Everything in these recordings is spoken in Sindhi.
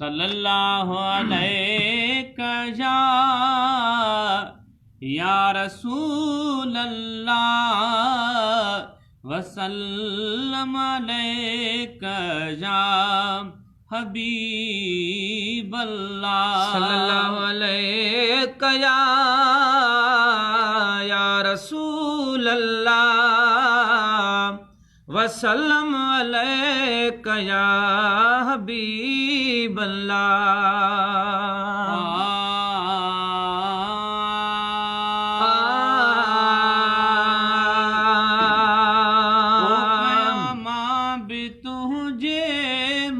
صلي الله عليڪ يا يا رسول الله وسلم عليڪ يا حبيب الله. صلي الله عليڪ يا يا رسول الله وسلم عليڪ يا حبيب الله. او ڪيان مان به تنهنجي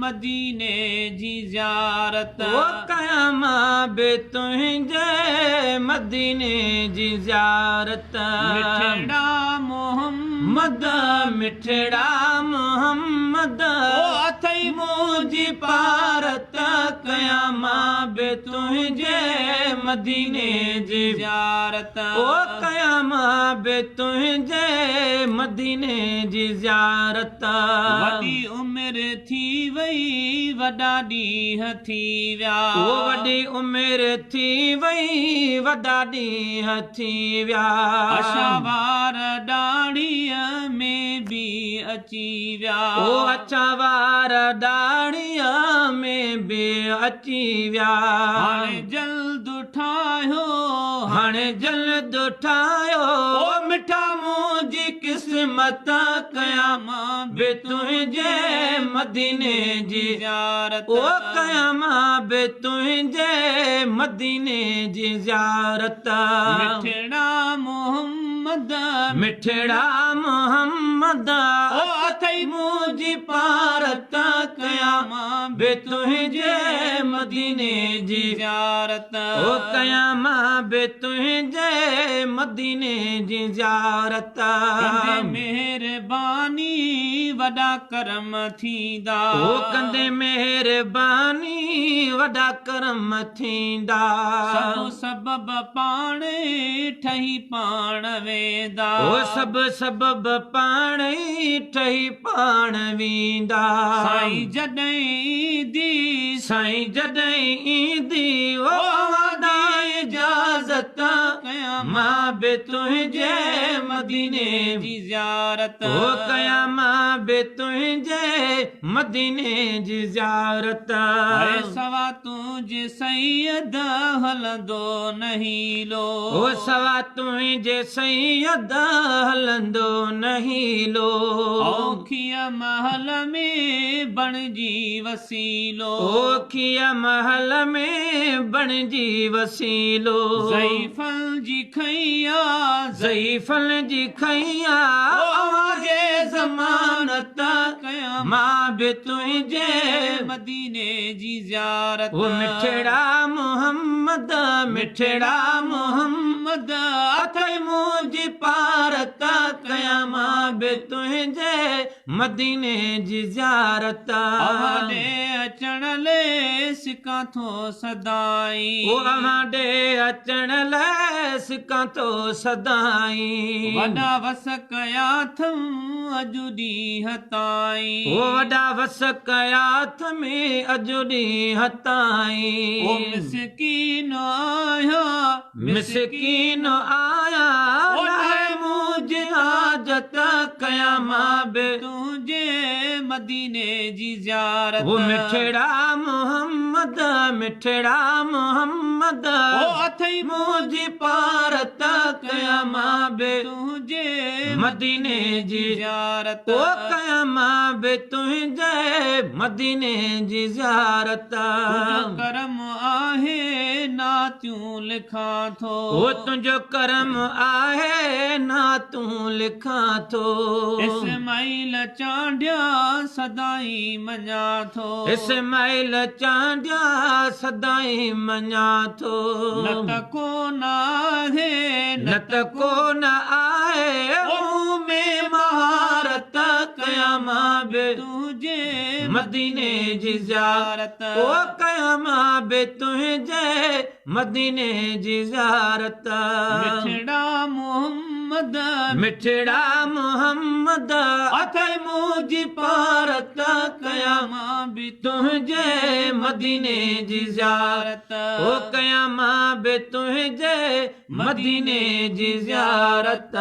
مديني جي زيارت. او ڪيان مان به تنهنجي مديني جي زيارت. مٺڙا محمد. مٺڙا محمد. او اٿئي منهنجي پارت. ڪيان مان به تنهنجي مديني جي زيارت. او ڪيان مان به تنهنجي مديني جي زيارت. وڏي عمر ٿي وئي وڏا ڏينهن ٿي ويا. او وڏي عمر ٿي وئي وڏا ڏينهن ٿي ويا. اڇا وار ڏاڙهيء ۾ به اچي ويا. او اڇا وار ڏاڙهيء ۾ به اچي ويا. هاڻي جلد ٺاهيو. هاڻي جلد ٺاهيو. او مٺا منهنجي قسمت ڪيان مان به تنهنجي مديني جي زيارت. او ڪيان مان به تنهنجي مديني جي زيارت. مٺڙا محمد. مٺڙا محمد. او اٿئي منهنجي پارت ڪيان مان به تنهنجي مديني جي زيارت. او ڪيان مان به تنهنجي مديني جي زيارت. ڪندي مهرباني وڏا ڪرم ٿيندا. او ڪندي مهرباني وڏا ڪرم ٿيندا. سڀ سبب پاڻ ئي ٺهي پاڻ ويندا. او سڀ سبب پاڻ ئي ٺهي پاڻ ويندا. سائين جڏهن ايندي. سائين جڏهن ايندي او اوهان ڏانهن اجازت. ڪيان مان به تنهنجي مديني جي زيارت. او ڪيان مان به تنهنجي مديني جي زيارت. اي سوا تنهنجي سيد هلندو نه حيلو. او سوا تنهنجي سيد هلندو نه حيلو. اوکيء مهل ۾ بڻجي وسيلو. اوکيء مهل ۾ بڻجي وسيلو. ضعيفن جي کئيا. ضعيفن جي کئيا. او اوهان جي ضمانت. ڪيان مان به تنهنجي مديني جي زيارت. او مٺڙا محمد مٺڙا محمد. اٿئي منهنجي پارت. ڪيان مان به تنهنجي مديني جي زيارت. اوهان ڏي اچڻ لئه سڪان ٿو سدائين. او اوهان ڏي اچڻ لئه سڪان ٿو سدائين. وڏا وس ڪيا اٿم اڄ ڏينهن تائين. او وڏا وس ڪيا اٿم اڄ ڏينهن تائين. او مسڪين آهيان. مسڪين آهيان او ناهي منهنجي حاجت. ڪيان مان به تنهنجي مديني جي زيارت. او مٺڙا محمد مٺڙا محمد. او اٿئي منهنجي پارت. ڪيان مان به تنهنجي مديني جي زيارت. او ڪيان مان به تنهنجي مديني جي زيارت. تنهنجو ڪرم آهي نعتيون لکان ٿو. او تنهنجو ڪرم آهي نعتون لکان ٿو. اسماعيل چانڊيا سدائين مڃان ٿو. اسماعيل چانڊيا سدائين مڃان ٿو. نه ته ڪو نه آهي. نه ته ڪو نه آهي مون ۾ مهارت. ڪيان مان به تنهنجي مديني جي زيارت. او ڪيان مان به تنهنجي مديني جي زيارت. مٺڙا محمد. محمد. مٺڙا محمد اٿئي منهنجي پارت، ڪيان مان به تنهنجي مديني جي زيارت، او ڪيان مان به تنهنجي مديني جي زيارت.